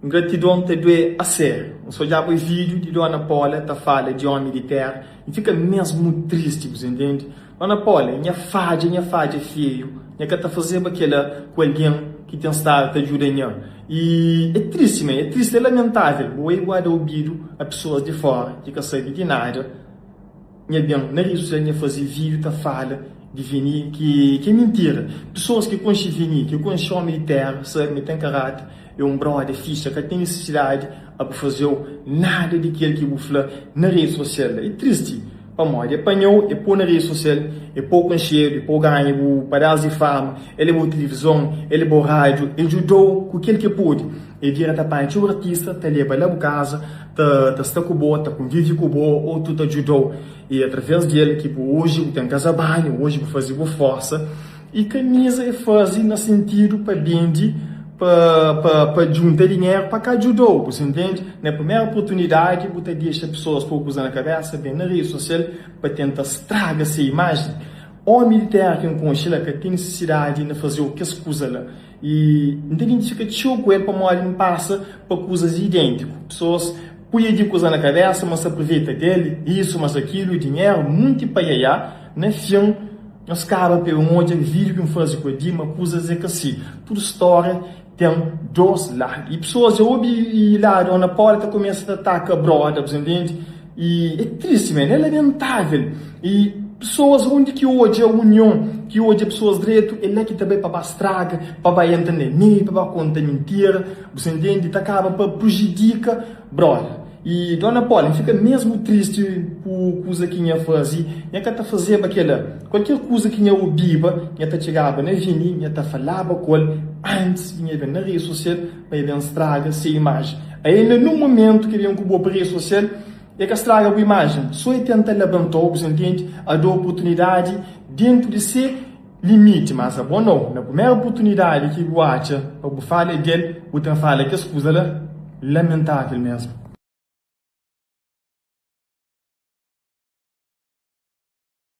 Ingratidon ta due a sériu. N sta odjaba vídiu di Dona Paula ta fala di ómi di téra, N fika mesmu tristi, bu intende? Dona Paula, nha fadja, nha fadja feiu, nha ka ta fazeba kela ku algen ki ten stadu ta djuda nha. I é tristi mé, é tristi, é lamentável bo é guarda obidu a pesoas di fora ki ka sabe di nada. Nha ben, na rede sosial nha faze vídiu ta fala di Vini ki ki é mintira. Pesoas ki konxe Vini, ki konxe omi di téra sabe ma el ten karáter, é un brother fixa, ka ten nisisidadi a bu fazeu nada di kel ki bu fla na rede sosial la. É tristi pamodi é panhau, é pô na rede sosial, é pô konxedu, é pô ganha bu padás di fama, el leba-u tilivizon, el leba-u rádiu, el djuda-u ku kel ki el pode. E bira ta panha txeu artista ta leba la bu kaza, ta ta sta ku bo, ta konvivi ku bo, otu ta djudau. E atraves di el ki bu oji bu ten kaza banhu, oji bu fazi bu forsa. E kamiza e fazi na sintidu pa bendi, pa pa pa djunta dinheru pa ka djudau, bu sa intendi? Na primeru oportunidadi bu ta dexa pesoas poi kuza na kabesa, ben na redi sosial pa tenta straga se imajen. Omi di tera ki N konxe la ka ten nisisidadi na fazeu kes kuza la. I N ta identifika txeu ku el pamodi N pasa pa kuzas idêntiku. Pesoas pui di kuza na kabésa ma sa apruveita del, isu, mas akilu, dinheru, munti paiaiá. Na fin, nhos kaba pa eu odja vídiu ki N faze ku Adi ma kuzas é ka si. Tudu stória ten dos ladu. I pesoas dja obi ladu Ana Paula ta kumesa ta ataka broda, bu sa ntende? I é tristi man, é lamentável. I pesoas undi ki odja union, ki odja pesoas dretu, é la ki ta bai pa ba straga, pa ba entra na meiu, pa ba konta mintira, bu sa ntende? Ta kaba pa prujudika brother. I dona Paula, N fika mesmu tristi ku kuza ki nha faze, nha ka ta fazeba kela. Kualker kuza ki nha obiba, nha ta txigaba na Vini, nha ta falaba ku el antis di nha ben na redi sosial. Pa e ben straga se imajen. Ainda nun mumentu ki e ben ku bo pa redi sosial, e ka straga bu imajen. So e tenta labantau, bu sa ntende, a da oportunidadi dentu di se limiti. Mas abo nau, na primeru oportunidadi ki bu atxa pa bu fala del, bu ten fala kes kuza la. Lamentavel mesmu.